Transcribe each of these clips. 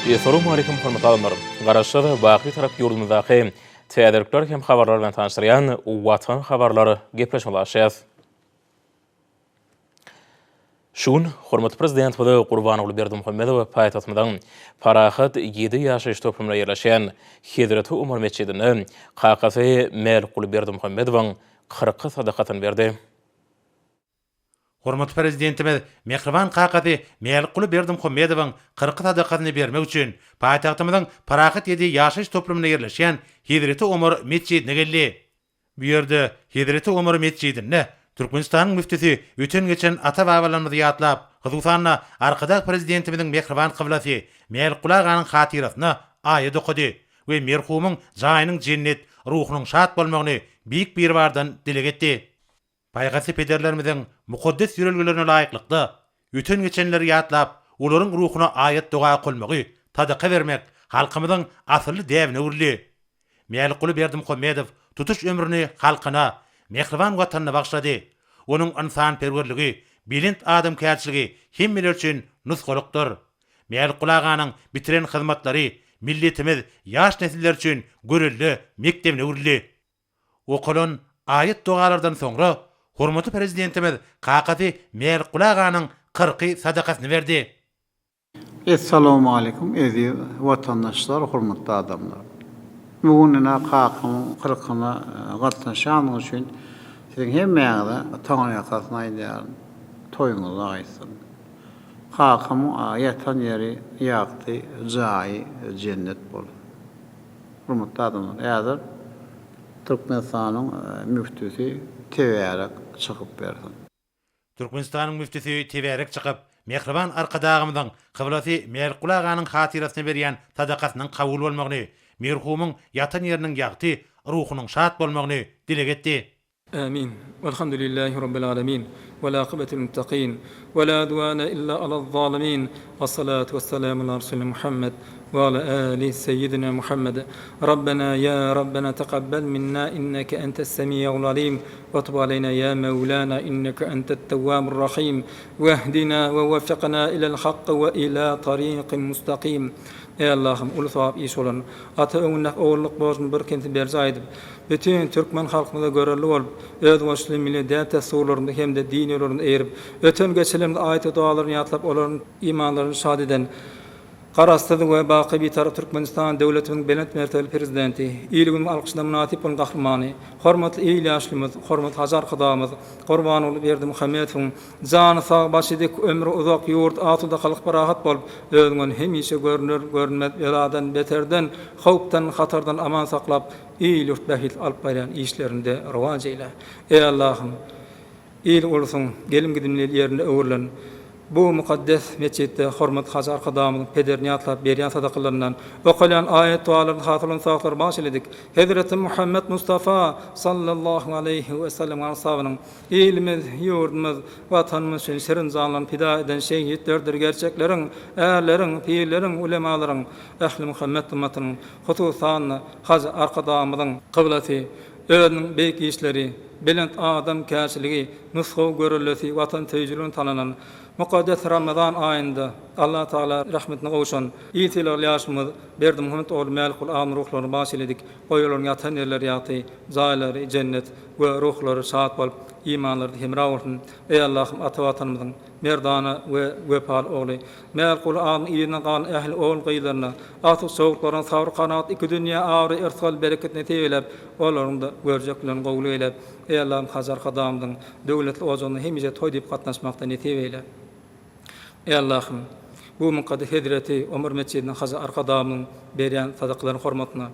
Essalawmaleýkum hormatly adamlar! Garaşsyz, baky Bitarap ýurdumyzdaky täzelikler hem habarlar bilen tanyşdyrýan Watan habarlar gepleşigine ulaşýas. Şu gün hormatly Prezidentimiz Gurbanguly Berdimuhamedow paýtagtymyzyň Parahat ýedi ýaşaýyş toplumynda ýerleşýän Hezreti Omar metjidinde kakasy Mälikguly Berdimuhamedowyň kyrky sadakasyny berdi. Hormatly Prezidentimiz mähriban kakasy Mälikguly Berdimuhamedowyň kyrky sadakasyny bermek üçin paýtagtymyzyň Parahat ýedi ýaşaýyş toplumynda ýerleşýän Hezreti Omar metjidine geldi. Bu ýerde Hezreti Omar metjidinde Türkmenistanyň müftüsi öten-geçen ata-babalarymyzy ýatlap, hususan-da, Arkadag Prezidentimiziň mähriban kyblasy Mälikguly aganyň hatyrasyna aýat okady we merhumyň jaýynyň jennet, ruhunyň şat bolmagyny Beýik Biribardan dileg etdi. Paýhasly pederlerimiziň mukaddes ýörelgelerine laýyklykda, öten-geçenleri ýatlap, olaryň ruhuna aýat-doga okalmagy, sadaka bermek halkymyzyň asylly däbine öwrüldi. Mälikguly Berdimuhamedow tutuş ömrüni halkyna, mähriban Watanyna bagyşlady. Onuň ynsanperwerligi, belent adamkärçiligi hemmeler üçin nusgalykdyr. Mälikguly aganyň bitiren hyzmatlary milletimiz, ýaş nesiller üçin görelde mekdebine öwrüldi. Okalan aýat-dogalardan soňra, hormatly Prezidentimiz kakasy Mälikguly aganyň kyrky sadakasyny berdi. Essalawmaleýkum eziz watandaşlar hormatly adamlar. Bu gün ine kakamyň kyrkyna gatnaşýandygy üçin siziň hemmäňize taňryýalkasyn aýdýaryn. Toýuňyz aýtsyn. Kakamyň ýatan ýeri ýagty, jaýy jennet bolsun. Hormatly adamlar, häzir Türkmenistanyň müftüsi tebärek çykyp bersin. Türkmenistanyň müftüsi tebärek çykyp, mähriban Arkadagymyzyň kyblasy Mälikguly aganyň hatyrasyna berýän sadakasynyň kabul bolmagyny, merhumyň ýatan ýeriniň ýagty, ruhunyň şat bolmagyny dileg etdi. Amin. Walhamdulillahi Rabbil Alemin. Wal-akybetu lil-muttaqin. Wa la udwana illa alaz-zalimin. Was-salatu was-salamu ala Rasulina Muhammed wa ala ali Seyyidina Muhammed. Rabbena ya Rabbena taqabbal minna inneke entes-semi'ul alim. Wa tub aleyna ya Mevlana inneke entet-tewwabur rahim. Wehdina we weffikna ilel-hakky we ila tariqin mustaqim. Eý Allahym, uly sogap iş bolan, ata öňündäki ogullyk borjuny birkemsiz berjaý edip, Bütin türkmen halkymyza görelde bolup, özboluşly milli däp-dessurlarymyzy hem-de din ýollarymyzy eýerip, öten-geçenlerimizi aýat-u-dogalaryny ýatlap, olaryň imanlaryny şat eden Garaşsyz we baky Bitarap Türkmenistan döwletimiziň belent mertebeli Prezidenti, il-günümiziň alkyşyna mynasyp bolan Gahrymany, hormatly il ýaşulymyz, hormatly Hajy Arkadagymyz Gurbanguly Berdimuhamedowyň jany sag, başy dik, ömri uzak, ýurt asuda, halky parahat bolup, özüňden hemişe görner, görünmez beladan, beterden, howpdan, hatardan aman saklap, Il-ýurt bähbitli alyp barýan işlerinde rowaç eýle. Eý Allahym! Il-ulusyň gelim-gidimli ýerine öwrülen bu mukaddes metjitde hormatly Hajy Arkadagymyzyň pederini ýatlap berýän sadakalaryndan, okalýan aýat-dualaryndan hasyl bolan sogaplary bagyş eýledik. Hezreti Muhammet Mustafa sallallahu aleýhi we sellemiň ashabynyň ilimiz, ýurdumyz, Watanymyz üçin şirin janlaryny pida eden şehitlerdir gerçekleriň, ärleriň, pirleriň, ulemalaryň, ähli Muhammet ymmatynyň Hususan-da, Hajy Arkadagymyzyň kyblasy, özüniň beýik işleri, belent adamkärçiligi, nusgawy göreldesi, watansöýüjiligi bilen tanalan, mukaddes Ramazan aýynda Allatagala rahmetine gowşan il sylagly ýaşulymyz Berdimuhamet ogly Mälikguly aganyň ruhlaryny bagyş eýledik. Goý, olaryň ýatan ýerleri ýagty, jaýlary jennet we ruhlary şat bolup, imanlary hemra bolsun. Eý, Allahym, ata Watanymyzyň merdana we wepaly ogly Mälikguly aganyň yzyndan galan ähli ogul-gyzlaryna, agtyk-çowluklaryna sabyr-kanagat, iki dünýä abraý-yrsgal, bereket nesip eýläp, olaryň-da görjek bilen gowulyk eýläp, Eý Allahym, Hajy Arkadagymyzyň döwletli ojagyna hemişe toý diýip gatnaşmakda nesip eýle. Eý Allahym, bu mukaddes hezreti Omar metjidine Hajy Arkadagymyzyň berýän sadakalarynyň hormatyna,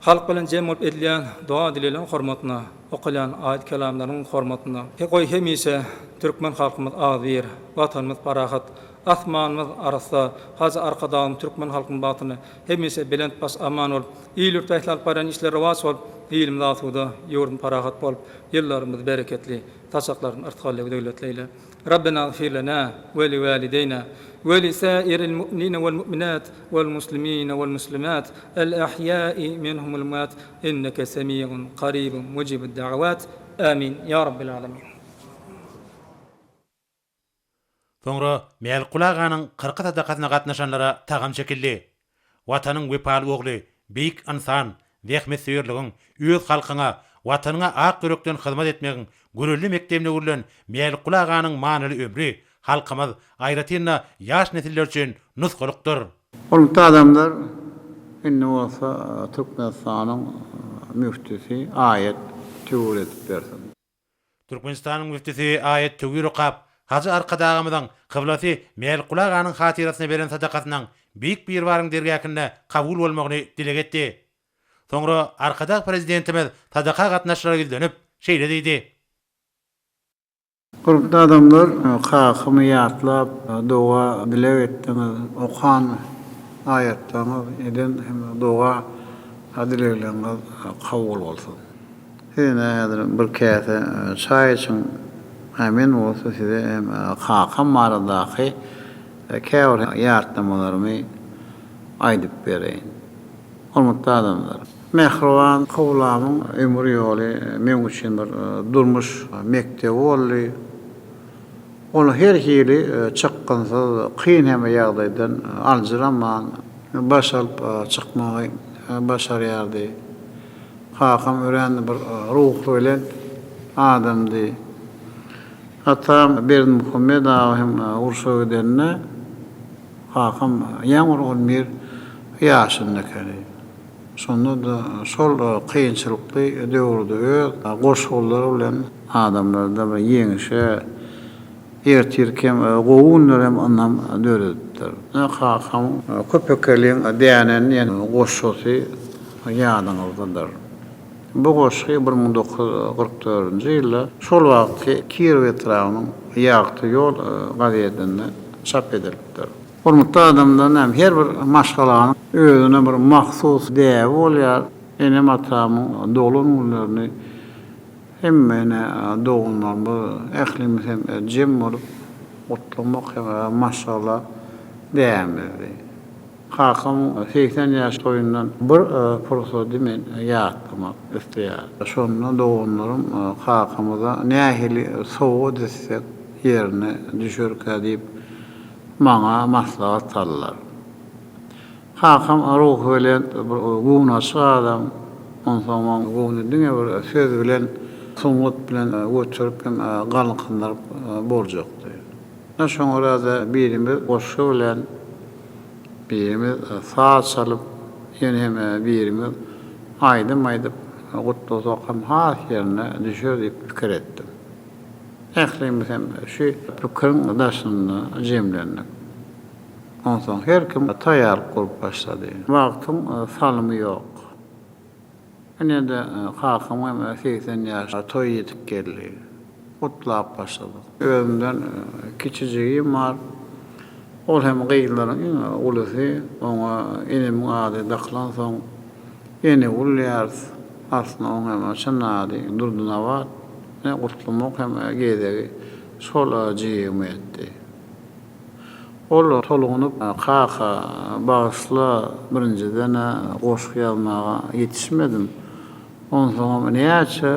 Halk bilen jem bolup edilýän doga-dilegleriň hormatyna, okalýan aýat-kelamlaryň hormatyna, goý hemişe türkmen halkymyz agzybir, Watanymyz parahat, asmanymyz arassa, Hajy Arkadagymyz türkmen halkynyň bagtyna hemişe belent baş aman bolup, il-ýurt ähli alyp barýan işleri rowaç bolup, ilimiz asuda, ýurdumyz parahat bolup, ýyllarymyz bereketli, saçaklarymyz yrsgally we döwletli eýle. Rabbena gfir lena we li walideýna we li sairil mu'minine wal mu'minat wal muslimine wal muslimat el ahýai minhumul emwat inneke semiun karibun mujibud da'awat amin ya rabbil alamin. Soňra Mälikguly aganyň kyrky sadakasyna gatnaşanlara tagam çekildi. Watanyň wepaly ogly, beýik ynsan, zähmetsöýerligiň, öz halkyňa, Watanyňa ak ýürekden hyzmat etmegiň görelde mekdebine öwrülen Mälikguly aganyň manyly ömri halkymyz, aýratyn-da, ýaş nesiller üçin nusgalykdyr. Hormatly adamlar, indi bolsa Türkmenistanyň müftüsi aýat töwir edip bersin. Türkmenistanyň müftüsi aýat töwir okap, Hajy Arkadagymyzyň kyblasy Mälikguly aganyň hatyrasyna beren sadakasynyň Beýik Biribaryň dergähinde kabul bolmagyny dileg etdi. Soňra Arkadag Prezidentimiz sadaka gatnaşyjylara ýüzlenip, şeýle diýdi. Hormatly adamlar, kakamy ýatlap doga dileg etdiňiz, okan aýatlaryňyz, eden hem doga dilegleriňiz kabul bolsun. Siz ine häzir bir käse çaý içiň, a men bolsa size hem kakam baradaky käbir ýatlamalarymy aýdyp bereýin. Hormatly adamlar! Mähriban kyblamyň ömür ýoly meň üçin bir durmuş mekdebi boldy. Ol her hili çykgynsyz, kyn hem ýagdaýdan aljyraman, baş alyp çykmagy başarýardy. Kakam örän bir ruhubelent adamdy. Atam Berdimuhamet aga hem urşa gidende, Kakam ýaňy bir on bir ýaşynda ekeni. Şonda-da şol kynçylykly döwürde öz goşgulary bilen adamlarda bir ýeňşe, ertirki hem gowy günlere hem ynam döredipdir. Kakamyň Köpekeliň dänen diýen goşgusy ýadyňyzdadyr. Bu goşgy 1944-nji ýylda şol wagtky Kirow etrabynyň Ýagty ýol gazetinde çap edilipdir. Hormatly adamlar näme her bir maşgalanyň özüne bir mahsus däbi bolýar. Enem-atamyň doglan günlerini hemme ene doganlarymyz ählimiz hem jem bolup gutlamak hem maşgala däbimizdi. Kakamyň 80 ýaş toýundan bir pursady men ýatlamak isleýärin. Şonda doganlarym kakamyza nähili sowgat etsek ýerine düşerkä diýip, maňa maslahat saldylar. Kakam ruhubelent, bir göwnaçyk adam, onsoň oň göwni diňe bir söz bilen, sungat bilen göterip hem galkyndyryp boljakdy. Şoňa görä-de birimiz goşgy bilen, birimiz saz çalyp, ýene hem birimiz aýdym aýdyp gutlasak hem has ýerine düşer diýip pikir etdim. Ählimiz hem şu pikiriň daşynda jemlendik. Onsoň her kim taýýarlyk görüp başlady. Wagtyň salymy ýok. Ine-de, kakamyň hem 80 ýaş toýy ýetip geldi. Gutlap başladyk. Özümden kiçi jigim bar. Ol hem gyzlaryň iň ulusy. Oňa enemiň ady dakylansoň, Enegül diýýäris. Aslynda oň hem çyn ady Durdynabat. Ine, gutlamak hem gezegi şol jigime ýetdi. Ol tolgunyp, Kaka, bagyşla, birinjiden-ä goşgy ýazmaga ýetişmedim. Onsoňam näçe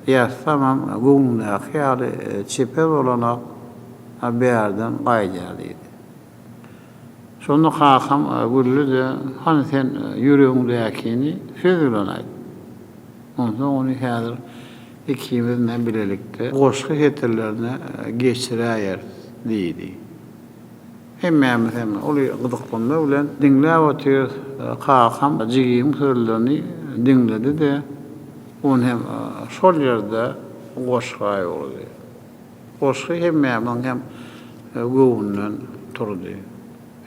ýazsamam göwnüňdäki ýaly çeper bolanok, bärden gaýdýar diýdi. Şonda kakam güldi-de, Hany sen ýüregiňdäkini söz bilen aýt. Onsoň ony häzir ikimiz bilen bilelikde goşgy setirlerine geçiräýeris diýdi. Hemmämiz hem uly gyzyklanma bilen diňläp otyrys. Kakam jigimiň sözlerini diňledi-de, ony hem şol ýerde goşga öwürdi. Goşgy hemmämiziň hem göwnünden turdy.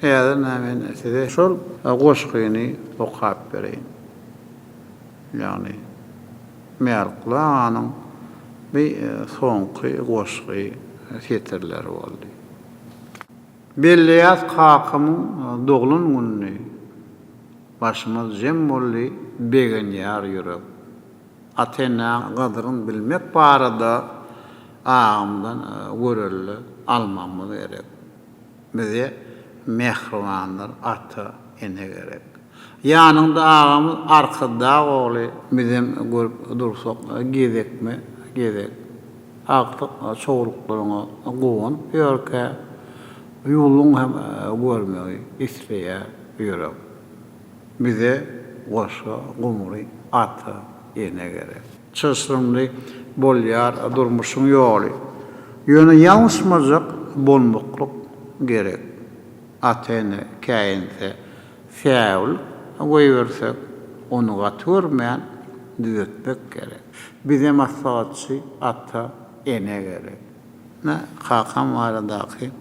Häzir men size şol goşgyny okap bereýin. Ýagny Mälikguly aganyň bi soňky goşgy setirleri boldy. Belleýäs kakamyň doglan gününi, Başymyz jem boldy, begenýär ýürek. Ata-enäň gadyryn bilmek barada agamdan görelde almagymyz gerek. Bize mähribanlar ata, ene gerek. Ýanyňda agamyz Arkadag ogly bizem görüp dursak gezekme gezek agtyk çowluklaryňa guwanyp ýörkä. Ýoluň hem görmegi isleýär ýürek. Bize goşa gumry ata, ene gerek. Çylşyrymly bolýar durmuşyň ýoly. Ýöne ýalňyşmajak bolmaklyk gerek. Ata-ene käýinse, säwlik goýbersek, ony gaty görmän düzetmek gerek. Bize maslahatçy ata, ene gerek. Ine, kakam baradaky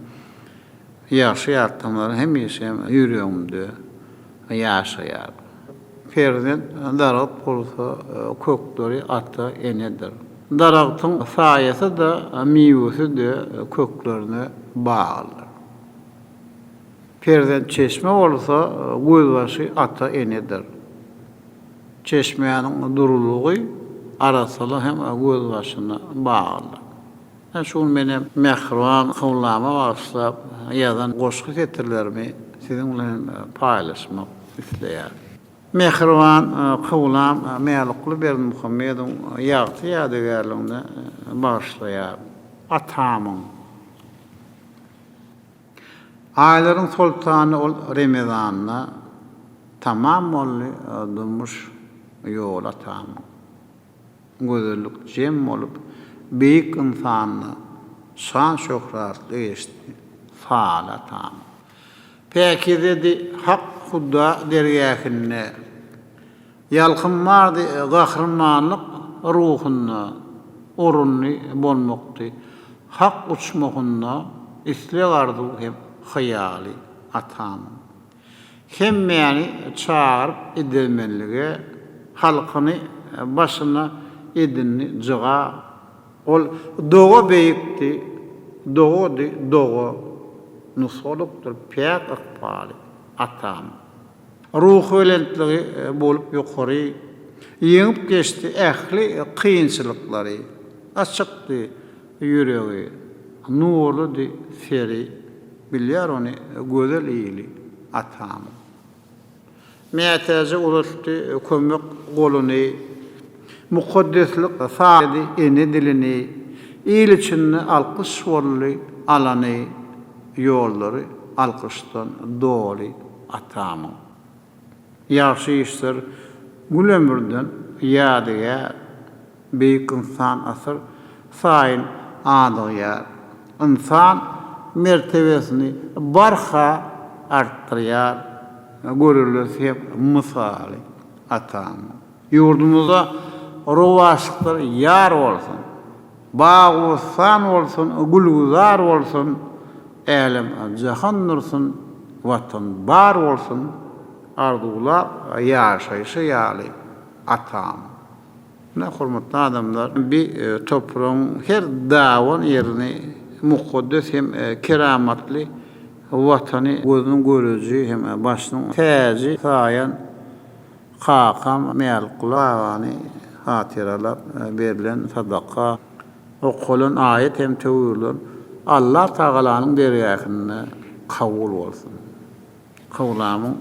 ýagşy ýatlamalar hemişe ýüregimde ýaşaýar. Perzent daragt bolsa, kökleri ata-enedir. Daragtyň saýasy-da, miwesi-de köklerine baglydyr. Perzent çeşme bolsa, gözbaşy ata-enedir. Çeşmäniň durulygy, arassalygy hem gözbaşyna baglydyr. Ine, şu gün menem mähriban kyblama bagyşlap ýazan goşgy setirlerimi siziň bilen hem paýlaşmak isleýärin. Mähriban kyblam Mälikguly Berdimuhamedowyň ýagty ýadygärligine bagyşlaýaryn. Atamyň. Aýlaryň soltany ol Remezanda Tamam boldy durmuş ýoly atamyň. Gözellik jem bolup beýik ynsanda Şan-şöhratly geçdi saly atamyň. Päkizedi Hak Huda dergähinde Ýalkym bardy gahrymanlyk ruhunda, Orunly bolmakdy Hak uçmahynda Isleg-arzuw hem hyýaly atamyň. Hemmäni çagyryp edermenlige, Halkyny başyna edindi jyga. Ol doga beýikdi, dogady doga, Nusgalykdyr päk ykbaly atamyň. Ruhubelentligi bolup ýokary, Ýeňip geçdi ähli kynçylyklary. Açykdy ýüregi, nurludy seri, Bilýär ony gözel ili, atamyň. Mätäje uzatdy kömek goluny, Mukaddeslik saýdy ene dilini, Il içinde alkyş boldy alany, Ýollary alkyşdan doly atamyň. Ýagşy işler gül ömürden ýadygär, Beýik ynsan asyr saýyn adygýar. Ynsan mertebesini barha artdyrýar, Görelde hem mysaly atamyň. Ýurdumyzda rowaçlyklar ýar bolsun! Bagy-bossan bolsun, gülgüzar bolsun, Älem-jahan dursun, Watan bar bolsun, Arzuwlap ýaşaýşy ýaly atam. Ine, hormatly adamlar, bi topragyň her daban ýerini mukaddes hem keramatly Watany gözüniň göreji hem başynyň täji saýan Kakam Mälikguly agany hatyralap berlen sadaka, okalan aýat hem töwirler Allah Tagalanyň dergähinde kabul bolsun. Kyblamyň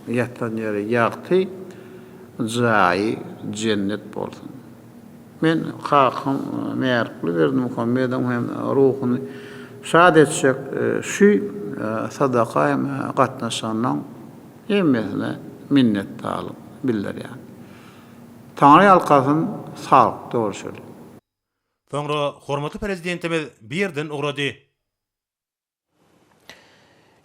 ýatan ýeri ýagty, jaýy jennet bolsun. Men kakam Mälikguly Berdimuhamedowyň hem ruhuny şat etjek şu sadaka hem gatnaşanyň Hemmesine minnetdarlyk bildirýän. Taňry ýalkasyn saglykda görşeli. Soňra hormatly Prezidentimiz bu ýerden ugrady.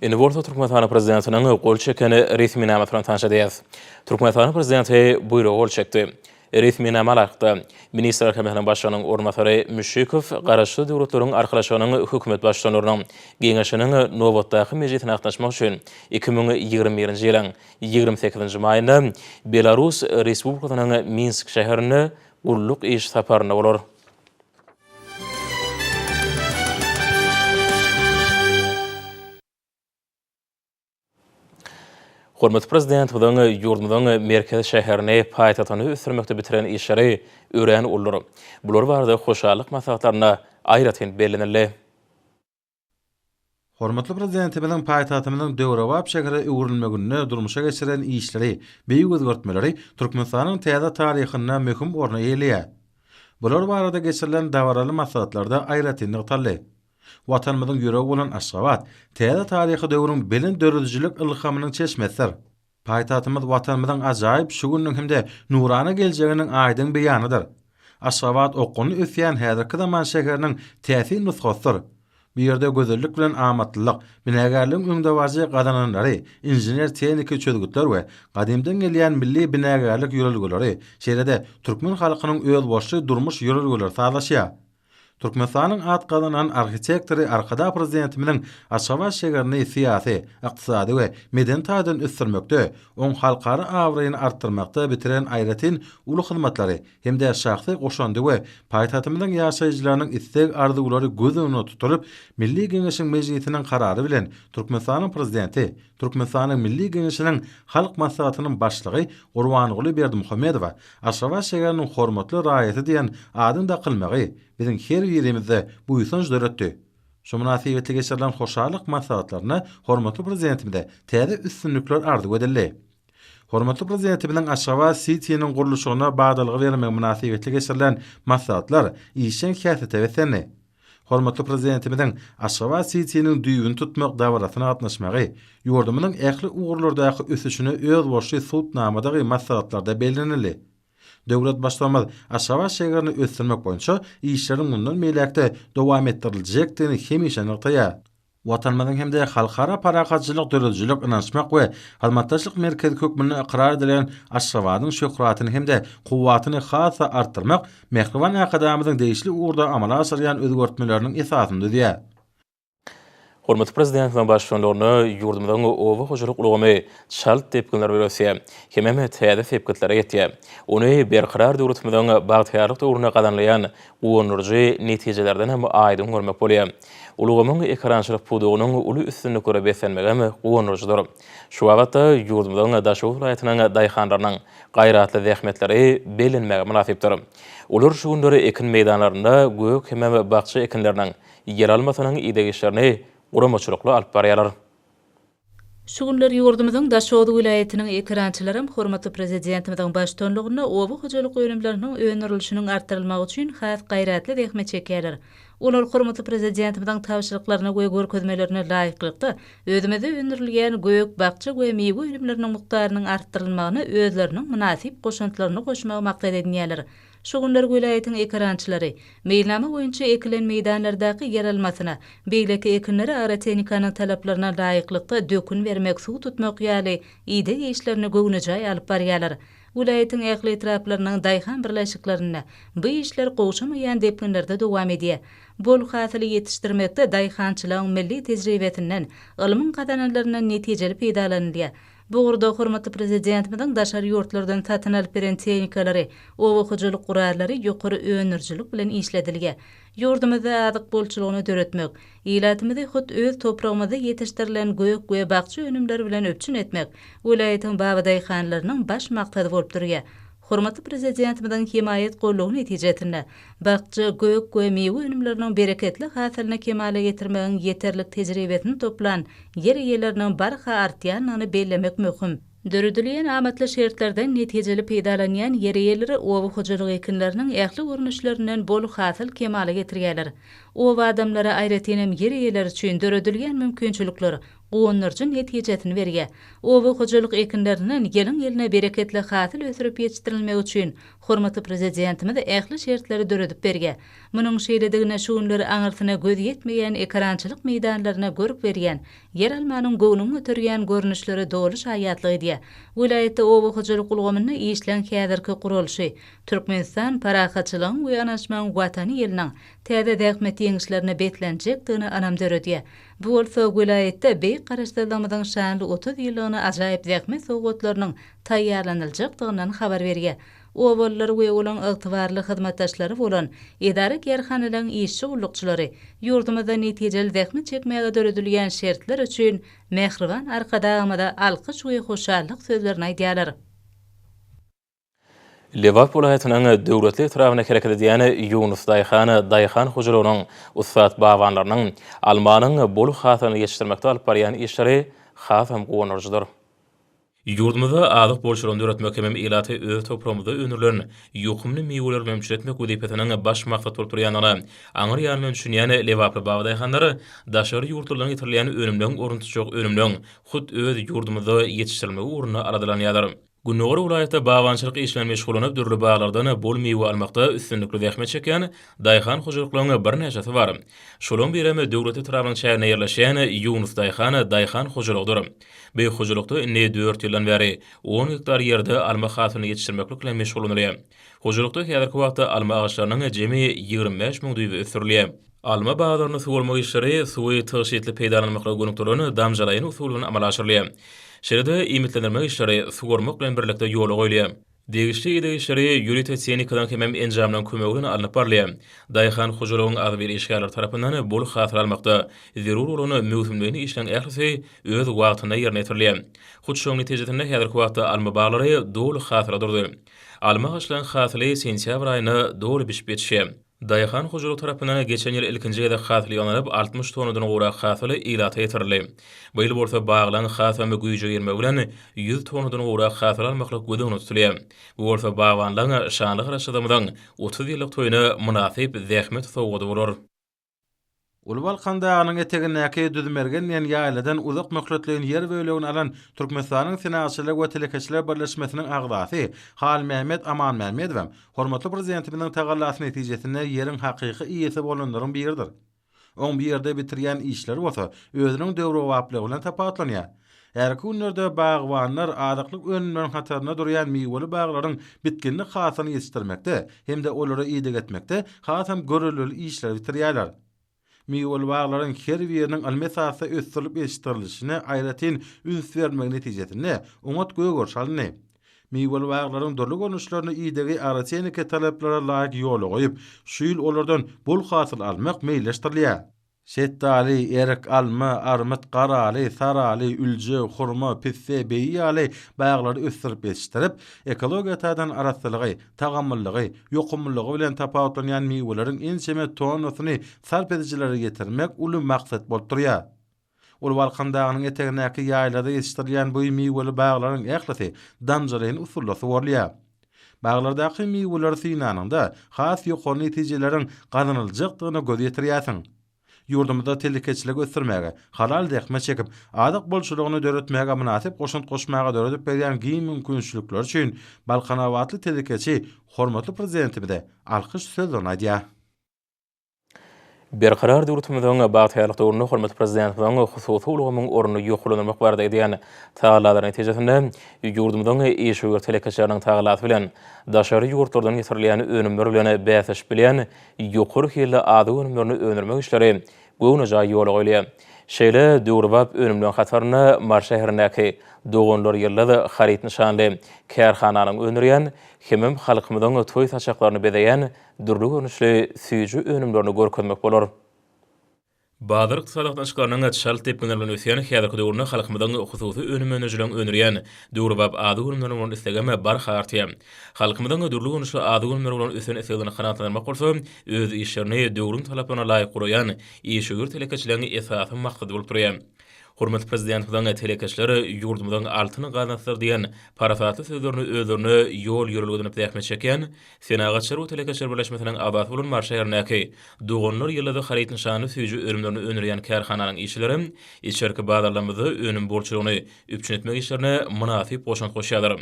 Indi bolsa Türkmenistanyň Prezidentiniň gol çeken resminamasy bilen tanyş edýäris. Türkmenistanyň Prezidenti buýruga gol çekdi. Resminama laýyklykda, Ministrler Kabinetiniň Başlygynyň orunbasary Müşşikow Garaşsyz Döwletleriň Arkalaşygynyň Hökümet Baştutanlarynyň Geňeşiniň nobatdaky mejlisine gatnaşmak üçin 2021-nji ýylyň 28-nji maýynda Belarus Respublikasynyň Minsk şäherinde gulluk iş saparynda bolar. Hormatly Prezidentimiziň ýurdumyzyň merkezi şäherini, paýtagtyny ösdürmekde bitiren işleri örän uludyr. Bular barada hoşallyk maslahatlarynda aýratyn bellenildi. Hormatly Prezidentimiziň paýtagtymyzyň döwrebap şähere öwrülmeginde durmuşa geçiren işleri, beýik özgertmeleri Türkmenistanyň täze taryhynda möhüm orny eýeleýär. Bular barada geçirilen dabaraly maslahatlarda aýratyn nygtaldy. Watanymyzyň ýüregi bolan Aşgabat täze taryhy döwrüň belent döredijilik ylhamynyň çeşmesidir. Paýtagtymyz Watanymyzyň ajaýyp şu gününiň hem-de nurana geljeginiň aýdyň beýanydyr. Aşgabat okgunly ösýän häzirki zaman şäheriniň täsin nusgasydyr. Bu ýerde gözellik bilen amatlylyk, binagärligiň öňdebaryjy gazananlary, inžener-tehniki çözgütler we gadymdan gelýän milli binagärlik ýörelgeleri, şeýle-de türkmen halkynyň özboluşly durmuş ýörelgeleri sazlaşýar. Türkmenistanyň at gazanan arhitektory Arkadag Prezidentimiziň Aşgabat şägerini syýasy, ykdysady we medeni taýdan ösdürmekde, oň halkara abraýyny artdyrmakda bitiren aýratyn uly hyzmatlary hem-de şahsy goşandy we paýtagtymyzyň ýaşaýjylarynyň isleg-arzuwlary göz öňünde tutulyp, Milli Geňeşiň Mejlisiniň Karary bilen Türkmenistanyň Prezidenti, Türkmenistanyň Milli Geňeşiniň Halk Maslahatynyň Başlygy Gurbanguly Berdimuhamedowa Aşgabat şäheriniň hormatly raýaty diýen adyň dakylmagy biziň her birimizde buýsanç döretdi. Şu mynasybetli geçirilen hoşallyk maslahatlarynda hormatly Prezidentimize täze üstünlikler arzuw edildi. Hormatly Prezidentimiziň Aşgabat sitiniň gurluşygyna badalga bermegi mynasybetli geçirilen maslahatlar işjeň häsiýete beslendi. Hormatly Prezidentimiziň Aşgabat sitiniň düýbüni tutmak dabarasyna gatnaşmagy ýurdumyzyň ähli ugurlardaky ösüşine özboluşly subutnamadygy maslahatlarda bellenildi. Döwlet Baştutanymyz Aşgabat şäherini ösdürmek boýunça işleriň mundan beýläk-de dowam etdiriljekdigini hemişe nygtaýar. Watanymyzyň hem-de halkara parahatçylyk, döredijilik, ynanyşmak we hyzmatdaşlyk merkezi hökmünde ykrar edilen Aşgabadyň şöhratyny hem-de kuwwatyny has-da artdyrmak mähriban Arkadagymyzyň degişli ugurda amala aşyrýan özgertmeleriniň esasyny düzýär. Hormatly Prezidentimiziň baştutanlygynda ýurdumyzyň oba hojalyk ulgamy çalt depginler bilen ösýär hemem täze sepgitlere ýetýär. Ony Berkarar döwletimiziň bagtyýarlyk döwründe gazanylýan guwandyryjy netijelerden hem aýdyň görmek bolýar. Ulgamyň ekerançylyk pudagynyň uly üstünliklere beslenmegem guwandyryjydyr. Şu babatda ýurdumyzyň Daşoguz welaýatynyň daýhanlarynyň gaýratly zähmetleri bellenmäge mynasypdyr. Olar şu günler ekin meýdanlarynda gök hemem bakja ekinleriniň, ýeralmasynyň ideg işlerini guramaçylykly alyp barýarlar. Şu günler ýurdumyzyň Daşoguz welaýatynyň ekerançylaram hormatly Prezidentimiziň baştutanlygynda oba hojalyk önümleriniň öndürilişiniň artdyrylmagy üçin has gaýratly zähmet çekýärler. Olar hormatly Prezidentimiziň tabşyryklaryna we görkezmelerine laýyklykda, özümizde öndürilýän gök, bakja we miwe önümleriniň mukdarynyň artdyrylmagyna özleriniň mynasyp goşantlaryny goşmagy maksat edinýärler. Şu günler welaýatyň ekerançylary meýilnama boýunça ekilen meýdanlardaky ýeralmasyna, beýleki ekinlere agrotehnikanyň talaplaryna laýyklykda dökün bermek, suw tutmak ýaly ideg işlerini göwnejaý alyp barýarlar. Welaýatyň ähli etraplarynyň daýhan birleşiklerinde bu işler gowşamaýan depginlerde dowam edýär. Bol hasyly ýetişdirmekde daýhançylygyň milli tejribesinden, ylmyň gazananlaryndan netijeli peýdalanylýar. Bu ugurda hormatly Prezidentimiziň daşary ýurtlardan satyn alyp beren tehnikalary, oba hojalyk gurallary ýokary öndürijilik bilen işledilýär. Ýurdumyzda azyk bolçulygyny döretmek, ilatymyzy hut öz topragymyzda ýetişdirilen gök we bakja önümleri bilen üpjün etmek welaýatyň babadaýhanlarynyň baş maksady bolup durýar. Hormatly Prezidentimiziň hemaýat goldawy netijesinde, bakja, gök we miwe önümleriniň bereketli hasylyny kemala getirmegiň ýeterlik tejribesini toplan ýer eýeleriniň barha artýandygyny bellemek möhüm. Döredilýän amatly şertlerden netijeli peýdalanýan ýer eýeleri oba hojalyk ekinleriniň ähli görnüşlerinden bol hasyl kemala getirýärler. Oba adamlary, aýratynam ýer eýeleri üçin döredilýän mümkinçilikler guwandyryjy netijesini berýär. Oba hojalyk ekinlerinden ýylyň-ýylyna bereketli hasyl ösdürip ýetişdirilmegi üçin hormatly Prezidentimiz ähli şertleri döredip berýär. Munuň şeýledigine şu günler aňyrsyna göz ýetmeýän ekerançylyk meýdanlaryna görk berýän, ýeralmanyň göwnüňi göterýän görnüşleri doly şaýatlyk edýär. Welaýatda oba hojalyk ulgamynda işleň häzirki guralyşy, Türkmenistan parahatçylygyň we ynanyşmagyň Watany ýylynyň täze zähmet ýeňişlerine beslenjekdigine ynam döredýär. Bu bolsa welaýatda beýik Garaşsyzlygymyzyň şanly 30 ýyllygyna ajaýyp zähmet sowgatlarynyň taýýarlanyljakdygyndan habar berýär. Obalylar we olaň ygtybarly hyzmatdaşlary bolan edara-kärhanalaryň işçi-gullukçylary ýurdumyzda netijeli zähmet çekmäge döredilýän şertler üçin mähriban Arkadagymyza alkyş we hoşallyk sözlerini aýdýarlar. Lebap welaýatynyň Döwletli etrabynda hereket edýän Ýunus daýhan daýhan hojalygynyň ussat bagbanlarynyň almanyň bol hasylyny ýetişdirmekde alyp barýan işleri hasam guwandyryjydyr. Ýurdumyzda azyk bolçulygyny döretmek hemem ilaty öz topragymyzda öndürilen ýokumly miweler bilen üpjün etmek wezipesiniň baş maksat bolup durýandygyna aňry ýany bilen düşünýän lebaply babadaýhanlar daşary ýurtlardan getirilýän önümleň ornuny tutjak önümleň hut öz ýurdumyzda ýetişdirilmegi ugrunda aladalanýarlar. Gündogar welaýatda bagbançylyk işi bilen meşgullanyp, dürli baglardan bol miwe almakda üstünlikli zähmet çekýän daýhan hojalyklaryň birnäçesi bar. Şolaryň birem Döwletli etrabynyň çäginde ýerleşýän Ýunus daýhan daýhan hojalygydyr. Bu hojalykda indi dört ýyldan bäri on gektar ýerde alma hasylyny ýetişdirmeklik bilen meşgullanylýar. Hojalykda häzirki wagtda alma agaçlarynyň jemi 25 müň düýbi ösdürilýär. Alma baglaryny suwarmak işleri suwy tygşytly peýdalanmaklyga gönükdirilen damjalaýyn usul bilen amala aşyrylýar. Şeýle-de iýmitlendirmek işleri suwarmak bilen birlikde ýola goýulýar. Degişli ideg işleri ýörite tehnikalaryň hemem enjamlaryň kömegi bilen alnyp barylýar. Daýhan hojalygyň agzybir işgärleri tarapyndan bol hasyl almakda zerur bolan möwsümleýin işleriň ählisi öz wagtynda ýerine ýetirilýär. Hut şonuň netijesinde häzirki wagtda alma baglary doly hasyla durdy. Alma agaçlaryň hasyly sentýabr aýynda doly bişip ýetişýär. Daýhan hojalygy tarapyndan geçen ýyl ilkinji gezek hasyl ýygnalyp, 60 tonnadan gowrak hasyl ilata ýetirildi. Bu ýyl bolsa baglaryň hasam güýje girmegi bilen 100 tonnadan gowrak hasyl almaklyk göz öňünde tutulýar. Bu bolsa bagbanlaryň şanly Garaşsyzlygymyzyň 30 ýyllyk toýuna mynasyp zähmet sowgady bolar. Uly Balkan dagynyň etegindäki Düzmergen diýen ýaýladan uzak möhletleýin ýer bölegini alan Türkmenistanyň Senagatçylar we telekeçiler birleşmesiniň agzasy Halmämmet Amanmämmedowem hormatly Prezidentimiziň tagallasy netijesinde ýeriň hakyky eýesi bolanlaryň biridir. Oň bu ýerde bitirýän işleri bolsa özüniň döwrebaplygy bilen tapawutlanýar. Häzirki günlerde bagbanlar azyklyk önümleriň hatarynda durýan miweli baglaryň bitginli hasylyny ýetişdirmekde hem-de olara ideg etmekde hasam görellili işleri bitirýärler. Miweli baglaryň her biriniň ylmy esasda ösdürilip ýetişdirilişine aýratyn üns berilmegi netijesinde oňat gögeriş alyndy. Miweli baglaryň dürli görnüşlerine idegi agrotehniki talaplara laýyk ýola goýup, şu ýyl olardan bol hasyl almak meýilleşdirilýär. Şetdaly, erik, alma, armyt, garaly, saraly, ülje, hurma, pisse, beýi ýaly baglary ösdürip ýetişdirip, ekologiýa taýdan arassalygy, tagamlylygy, ýokumlylygy bilen tapawutlanýan miweleriň ençeme tonnasyny sarp edijilere ýetirmek uly maksat bolup durýar. Uly Balkan dagynyň etegindäki ýaýlada ýetişdirilýän bu miweli baglaryň ählisi damjalaýyn usulda suwarylýar. Baglardaky miweleri synanyňda, has ýokary netijeleriň gazanyljakdygyna göz ýetirýärsiň. Ýurdumyzda telekeçiligi ösdürmäge, halal zähmet çekip, azyk bolçulygyny döretmäge mynasyp goşant goşmaga döredip berýän giň mümkinçilikleri üçin balkanabatly telekeçi hormatly Prezidentimize alkyş sözlerini aýdýar. Berkarar döwletimiziň bagtyýarlyk döwründe hormatly Prezidentimiziň hususy ulgamyň ornuny ýokarlandyrmak barada edýän tagallalary netijesinde ýurdumyzyň işewür telekeçileriniň tagallasy bilen daşary ýurtlardan getirilýän önümler bilen bäsleşip bilýän ýokary hilli azyk önümlerini öndürmek işleri göwnejaý ýola goýulýar. Şeýle döwrebap önümleriň hatarynda Mary şäherindäki Doganlar Ýyldyz haryt nyşanly kärhananyň öndürýän hemem halkymyzyň toý saçaklaryny bezeýän dürli görnüşli süýji önümlerini görkezmek bolar. Bazar ykdysady gatnaşyklarynyň çalt depginler bilen ösýän häzirki döwründe halkymyzyň hususy önüm öndürijileriň öndürýän döwrebap azyk önümlerine bolan islegem barha artýar. Halkymyzyň dürli görnüşli azyk önümlerine bolan ösen isleglerini kanagatlandyrmak bolsa öz işlerini döwrüň talaplaryna laýyk guraýan işewür telekeçileriň esasy maksady bolup durýar. Hormatly Prezidentimiziň Telekeçiler ýurdumyzyň altyn gaznasydyr diýen parasatly sözlerini özlerine ýol-ýörelge edinip zähmet çekýän Senagatçylar we telekeçiler birleşmesiniň agzasy bolan Mary şäherindäki Doganlar ýyldyzy haryt nyşanly süýji önümlerini öndürýän kärhananyň işçileri içerki bazarlarymyzda önüm bolçulygyny üpjün etmek işlerine mynasyp goşant goşýarlar.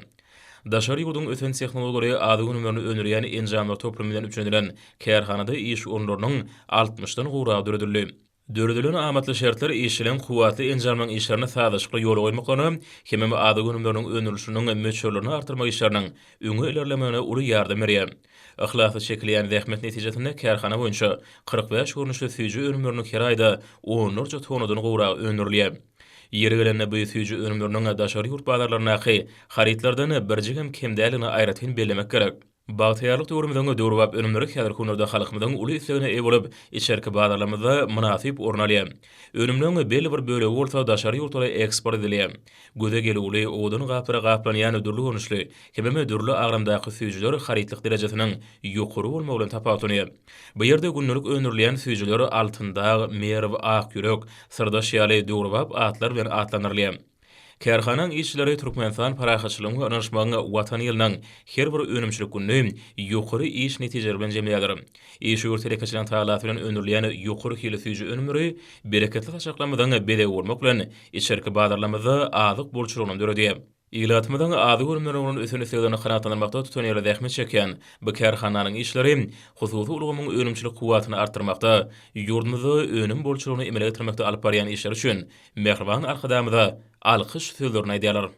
Daşary ýurduň ösen tehnologiýaly azyk önümlerini öndürýän enjamlar toplumy bilen üpjün edilen kärhanada iş orunlarynyň altmyşdan gowragy döredildi. Döredilen amatly şertler işçileriň kuwwatly enjamlaryň işlerini sazlaşykly ýola goýmaklaryna hemem azyk önümleriniň öndürilişiniň möçberlerini artdyrmak işleriniň öňe ilerlemegine uly ýardam berýär. Yhlasly çekilýän zähmet netijesinde kärhana boýunça 45 görnüşli süýji önümleriniň her aýda onlarça tonnadan gowragy öndürilýär. Ýeri gelende bu süýji önümleriniň daşary ýurt bazarlaryndaky harytlardan birjigem kem däldigini aýratyn bellemek gerek. Bagtyýarlyk döwrümiziň döwrebap önümleri häzirki günlerde halkymyzyň uly islegine eýe bolup, içerki bazarlarymyzda mynasyp orun alýar. Önümleriň belli bir bölegi bolsa daşary ýurtlara eksport edilýär. Göze gelüwli, owadan gaplara gaplanýan dürli görnüşli hemem dürli agramdaky süýjüler harytlyk derejesiniň ýokary bolmagy bilen tapawutlanýar. Bu ýerde gündelik öndürilýän süýjüler Altyn dag, Merw, Ak ýürek, Syrdaş ýaly döwrebap atlar bilen atlandyrylýar. Kärhananyň işçileri Türkmenistan parahatçylygyň we ynanyşmagyň Watany ýylynyň her bir önümçilik gününi ýokary iş netijeleri bilen jemleýärler. Işewür telekeçileriň tagallasy bilen öndürilýän ýokary hilli süýji önümleri bereketli saçaklarymyzyň bezegi bolmak bilen, içerki bazarlarymyzda azyk bolçulygyny döredýär. Ilatymyzyň azyk önümlerine bolan ösen isleglerini kanagatlandyrmakda tutanýerli zähmet çekýän bu kärhananyň işleri hususy ulgamyň önümçilik kuwwatyny artdyrmakda, ýurdumyzda önüm bolçulygyny emele getirmekde alyp barýan işleri üçin mähriban Arkadagymyza alkyş sözlerini aýdýarlar.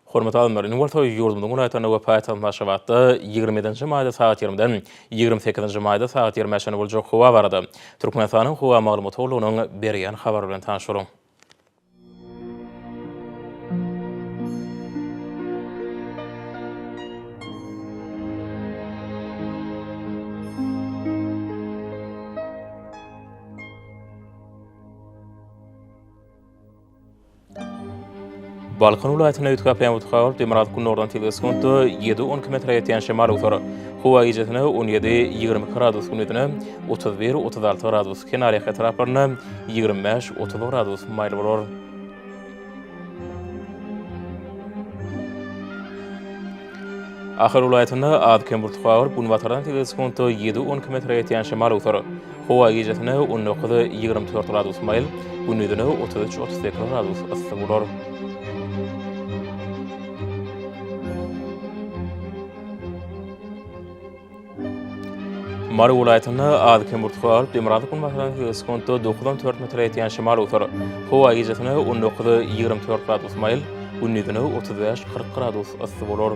Hormatly adamlar, indi bolsa ýurdumyzyň welaýatlarynda we paýtagtymyz Aşgabatda 27-nji maýda sagat ýigrimiden 28-nji maýda sagat ýigrimä çenli boljak howa barada Türkmenistanyň Howa maglumat gullugynyň berýän habary bilen tanyş boluň. Balkan welaýatynda üýtgäp ýaňy tutga bolup, demirgazyk günordan tizligi sekuntda 7-12 metre ýetýän şemal öwser. Howa gijesine 17, 22 gradus, gündizine 31, 36 gradus, kenarýaka etraplarynda 25, 30 gradus maýyl bolar. Ahal welaýatynda az-kem bulutly howa bolup, günbatardan tizligi sekuntda 7-12 metre ýetýän şemal öwser. Howa gijesine 19, 24 gradus maýyl, gündizine 33, 38 gradus yssy bolar. Mary welaýatynda az-kem bulutly howa bolup, demirgazyk-günbatardan tizligi sekuntda 9-14 metre ýetýän şemal öwser. Howa gijesine 19, 24 gradus maýyl, gündizine 35, 40 gradus yssy bolar.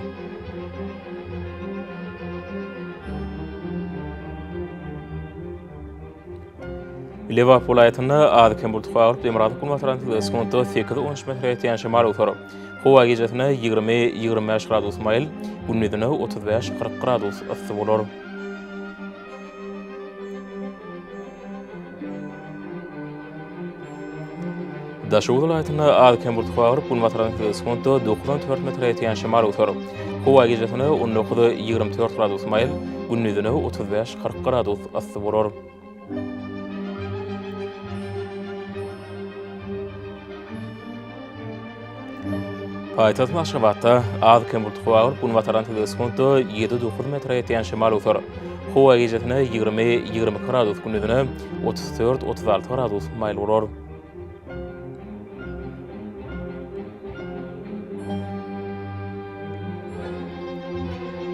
Lebap welaýatynda az-kem bulutly howa bolup, demirgazyk-günbatardan tizligi sekuntda 8-13 metre ýetýän şemal öwser. Howa gijesine 20-25 gradus maýyl, gündizine 35-40 gradus yssy bolar. Daşoguz welaýatynda az-kem bulutly howa bolup, günbatardan tizligi sekuntda 9-14 metre ýetýän şemal öwser. Howa gijesine 19-24 gradus maýyl, gündizine 35-40 gradus yssy bolar. Paýtagtymyz Aşgabatda az-kem bulutly howa bolup, günbatardan tizligi sekuntda 7-9 metre ýetýän şemal öwser. Howa gijesine 20-22 gradus, gündizine 34-36 gradus maýyl bolar.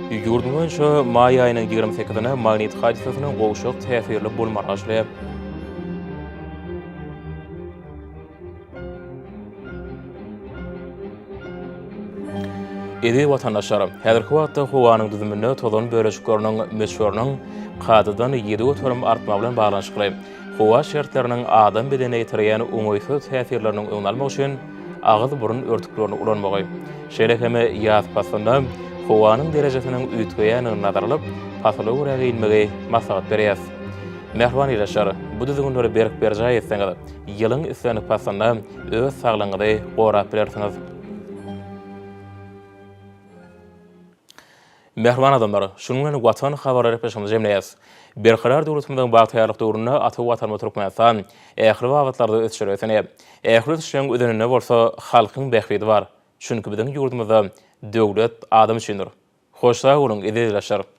Ýurdumyz boýunça maý aýynyň 28-ine magnit hadysasynyň gowşak täsirli bolmagy garaşylýar. Eziz watandaşlar, häzirki wagtda howanyň düzüminde tozan bölejikleriniň möçberiniň kadadan 7% artmagy bilen baglanyşykly howa şertleriniň adam bedenine ýetirýän oňaýsyz täsirleriniň öňüni almak üçin agyz-burun örtüklerini ulanmagy, şeýle hem ýaz paslynda howanyň derejesiniň üýtgeýändigini nazara alyp, pasyla görä geýinmegi maslahat berýäris. Mähriban ildeşler, bu düzgünleri berk berjaý etseňiz, ýylyň islendik paslynda öz saglygyňyzy gorap bilersiňiz. Mähriban adamlar, şunuň bilen Watan habarlar gepleşigimizi jemleýäris. Berkarar döwletimiziň bagtyýarlyk döwründe ata Watanymyz Türkmenistan ähli babatlarda ösüşlere ösenýär. Ähli ösüşleriň özeninde bolsa halkyň bähbidi bar. Çünki biziň ýurdumyzda döwlet adam üçindir. Hoş sag boluň, eziz ildeşler!